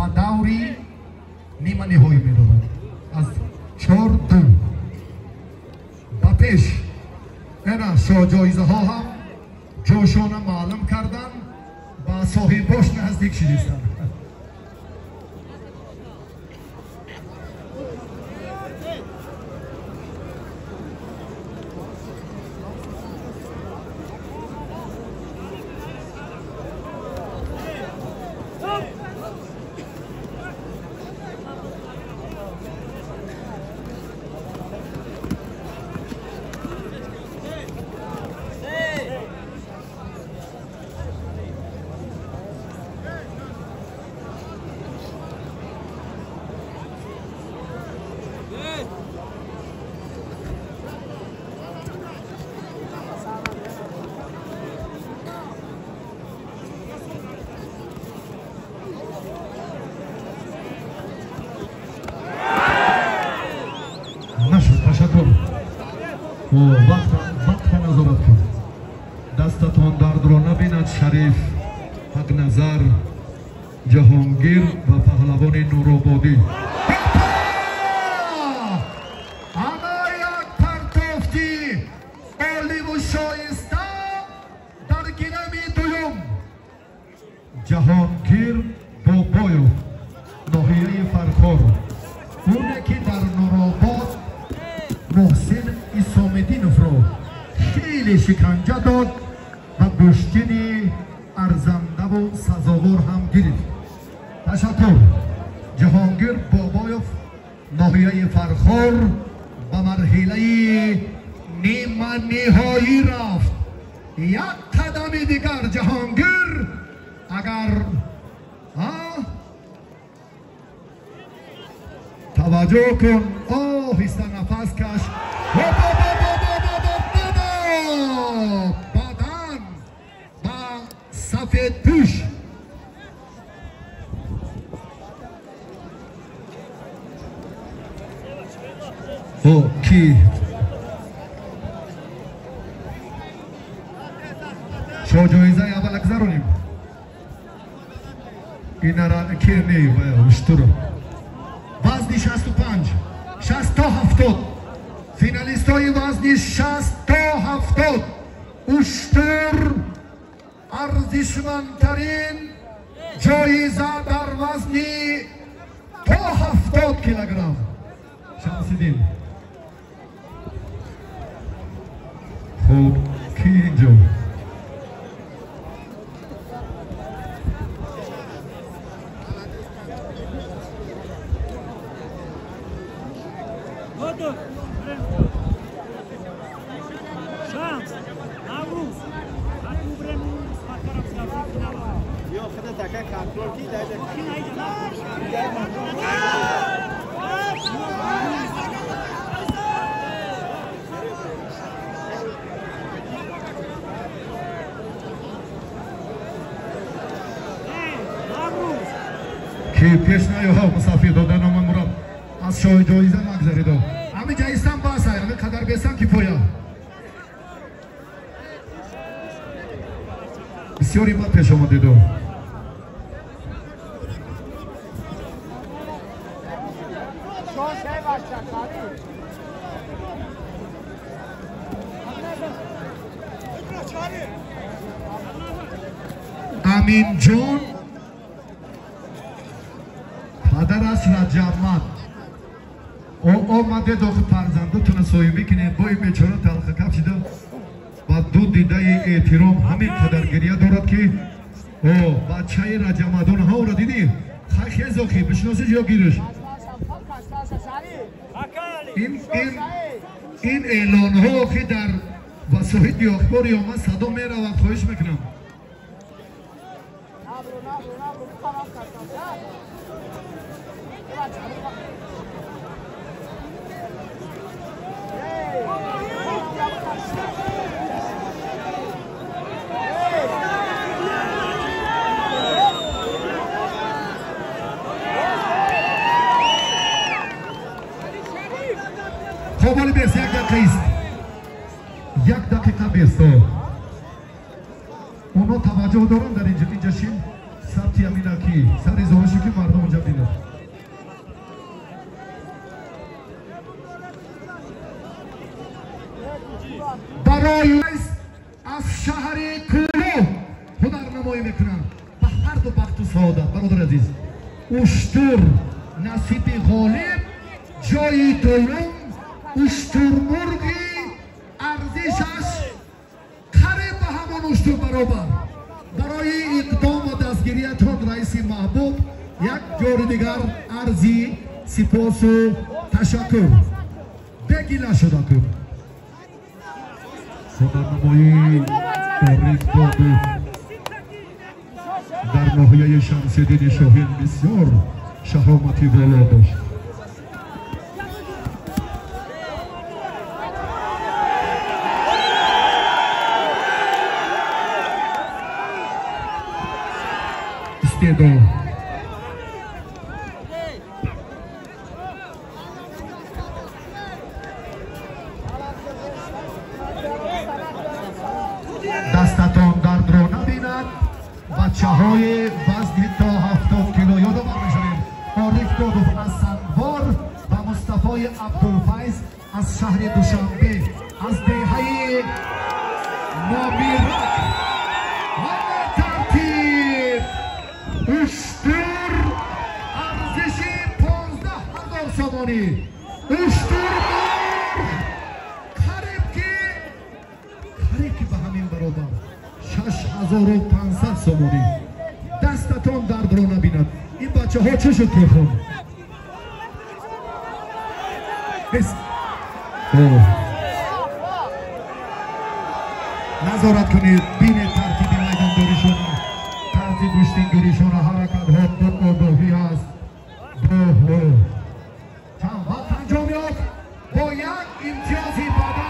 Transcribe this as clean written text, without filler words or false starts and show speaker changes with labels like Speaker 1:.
Speaker 1: Ба даври нима ниҳоӣ медорад аз 4-2 ба пеш. Ана шоҳҷоизаҳо ҳам ҷошона маълум кардан, ба соҳибош наздик шидистанд. Вақта назорат кун, дастатон дардро набинад. Шариф Ҳақназар, Ҷаҳонгир ва паҳлавони Нурободӣ. Ана як партофти оливу шоиста дар гирами дуюм. Ҷаҳонгир Бобоев, ноҳияи Фархор, оне ки дар Нуробод Муҳсин Исомиддиновро хеле шиканҷа дод ва гӯштини арзандаву сазовор ҳам гирифт. Ташаккур. Ҷаҳонгир Бобоев, ноҳияи Фархор, ба марҳилаи ниманиҳоӣ рафт. Як қадами дигар Ҷаҳонгир агар таваҷҷӯҳ кун, оҳиста нафас каш. Бадан ба сафедпӯш. Ки шоҳҷоизаи аввала гузаронем. Инара ки не уштуро. Вазни 65, 60 то 70. Финалистои вазни 60 то 70. Уштур арзишмандтарин ҷоиза дар вазни то 70 килограмм. Шамсиддин. Хуб, ки инҷо? Ки пеш наёҳо мусафир дода номи Мурод аз шоҳи ҷоиза нагзаридо. Ҳамин ҷаистан бас, ҳамин қадар бесан кифоя. Бисёри бад пеш омадедо. Аминҷон падараш Раҷабмад омаде дохи фарзандатона соҳибӣ кинед. Бо ин бечора талхакап шида ба ду дидаи эҳтиром ҳамин қадар гирия дорад, ки о бачаи Раҷабмадон ҳаора дидӣ? Хай хезохи бишносиш ё гириш. Ин эълонҳо ки дар васоити ахбори омма садо меравад, хоҳиш мекунам. Хоб, оли бес, як дақиқа ист, як дақиқа бест. Онҳо таваҷҷӯҳ доранд дар инҷа. Инҷа шин сабти амина ки сари зоҳишу ки мардум онҷа Бародар азиз, уштур насиби ғолиб, ҷои дуюм уштурмурғи арзишаш қариб ба ҳамон уштур баробар. Барои иқдом ва дастгириятон раиси маҳбуб як ҷори дигар арзи сипосу ташаккур. Бегила шуда кун. Ҳунарнамоии Ориф Додов дар ноҳияи Шамсиддини Шоҳин бисёр шаҳомати воло дошт. Истеъдод дастатон дардро набинад. Бачаҳои вазни то 70 кило ёдовар мешавем. Ориф Додов аз Сангвор ва Мустафои Абдулфайз аз шаҳри Душанбе, аз деҳаи Момирак. Ҳама тартиб уштур арзиши 15 000 сомонӣ. Уштурмурғ қариб ки ба ҳамин баробар 6500 сомонӣ. Дастатон дардро набинад. Ин бачаҳо чӣ шуд телефон? Назорат кунед, бинед тартиби майдондоришона, тарзи гӯштингиришона, ҳаракатҳо бо огоҳӣ аст. Чанд вақт анҷом ёфт бо як имтиёзи баъд